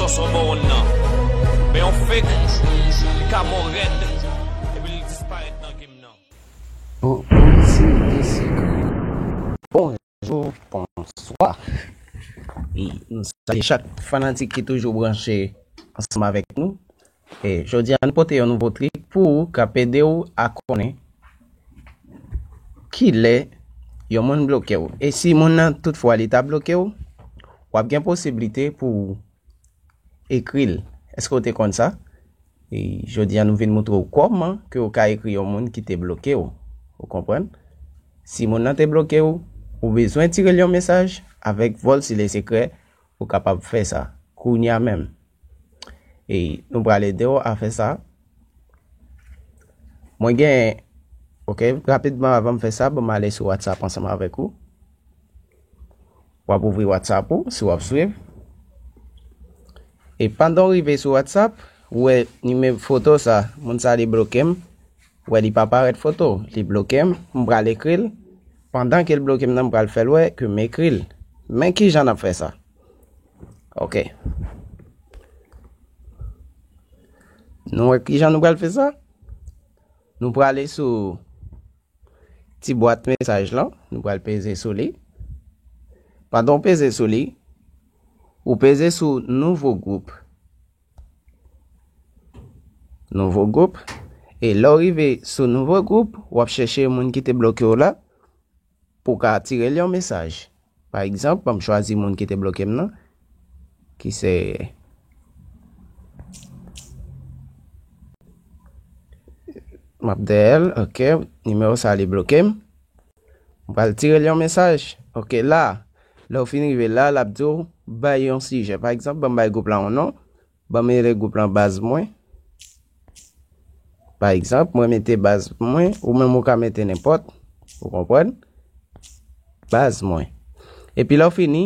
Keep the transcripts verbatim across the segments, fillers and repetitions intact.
Son bon nan. Men yon fake, li ka mò rèd. Epi li disparèt nan game nan. Pou, pou se de sekrè. Bonjou, bonswa. E nou salye chak fanatik ki toujou branche ansanm avèk nou. E jodi a, nou pote yon nouvo trik pou ou k ap ede w a konnen kilè yon moun bloke w. E si moun nan toutfwa li ta bloke w, w ap gen posiblite pou w ekri l. Èske w te konn sa? E jodi a, nou vin montre w kòman ke w ka ekri yon moun ki te bloke w. Ou konprann? Si moun nan te bloke w, ou bezwen tire l yon mesaj avèk Vol si le sekrè, ou kapab fè sa kounye a menm. E nou pral ede w a fè sa. Mwen gen, ok, rapidman avan m fè sa, ban m ale sou WhatsApp ansanm avèk ou. W ap ouvri WhatsApp ou, si w ap swiv. E pandan w rive sou WhatsApp, ou wè nimewo foto sa, moun sa li bloke m. Ou wè li pa parèt foto, li bloke m, m pral ekri l. Pandan ke l bloke m nan, m pral fè l wè ke m ekri l. Men kijan n ap fè sa. Ok. Nou wè kijan nou pral fè sa? Nou prale sou ti bwat mesaj lan, nou pral peze sou li. Pandan w peze sou li, ou peze sou nouvo gwoup. Nouvo gwoup. E lè w rive sou nouvo gwoup, w ap chèche moun ki te bloke w la pou w ka tire l yon mesaj. Pa egzanp, ban m chwazi moun ki te bloke m nan, ki se Mabdel, ok, nimewo sa li bloke m. M pral tire l yon mesaj. Ok, la, lè w fin rive la, l ap di w bay yon sijè. Pa egzanp, ban m bay gwoup la yon non. Ban m rele gwoup lan baz mwen. Pa egzanp, mwen mete baz mwen, ou menm ou ka mete nenpòt. Ou konprann? Baz mwen. Epi lè w fini,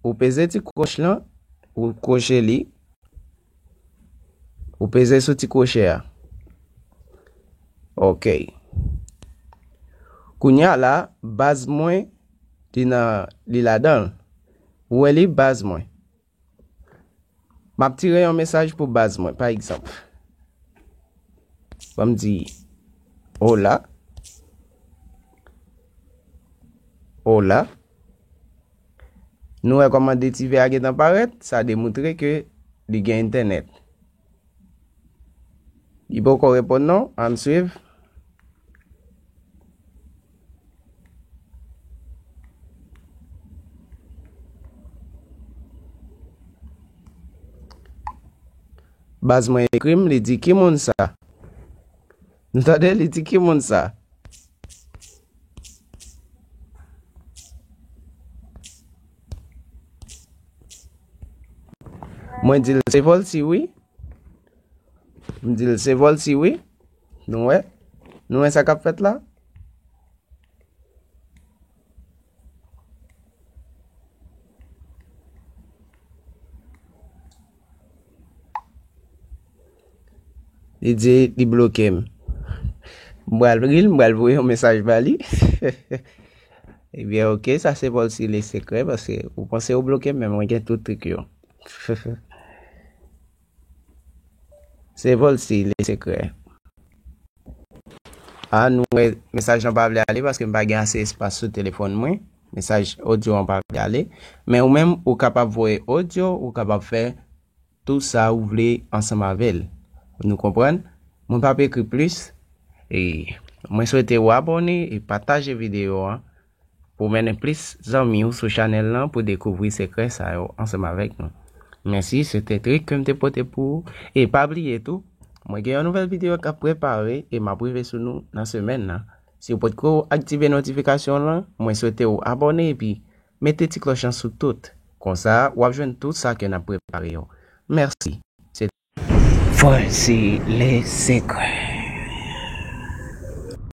ou peze ti kwoch lan, ou kwoche li. Ou peze sou ti kwoche a. Ok. Kounye a la, baz mwen, li nan, li ladan l. Ou wè li, baz mwen. M ap tire yon mesaj pou baz mwen, pa egzanp. Ban m di, hola. Hola. Nou wè kòman de ti vè a gentan parèt, sa demontre ke li gen entènèt. Li poko reponn non, ann swiv. Baz mwen ekri m, li di, "Ki moun sa?" Nou tande, li di, "Ki moun sa?" Mwen di l, "Se Volcy, wi." M di l, "Se Volcy, wi." Nou wè? Nou wè sa k ap fèt la? Li di li bloke m. M pral ri l, m pral voye yon mesaj ba li. Ebyen, ok, sa se Volcy le sekrè, paske ou panse ou bloke m, men mwen gen tout trik yo. Se Volcy le sekrè. A, nou wè mesaj lan pa vle ale paske m pa gen ase espas sou telefòn mwen. Mesaj odyo an pa vle ale. Men ou menm, ou kapab voye odyo, ou kapab fè tou sa ou vle ansanm avè l. Nou konprann? Mwen p ap ekri plis. E mwen swete ou abòne e pataje videyo an pou mennen plis zanmi w sou chanèl lan pou dekouvri sekrè sa yo ansanm avèk nou. Mèsi, se te trik ke m te pote pou ou. E pa bliye tou, mwen gen yon nouvèl videyo k ap prepare e m ap rive sou nou nan semèn nan. Si w potko aktive notifikasyon lan, mwen swete w abòne epi mete ti klòch lan sou tout. Konsa, w ap jwenn tout sa ke n ap prepare yo. Mèsi. Se Voici les secrets.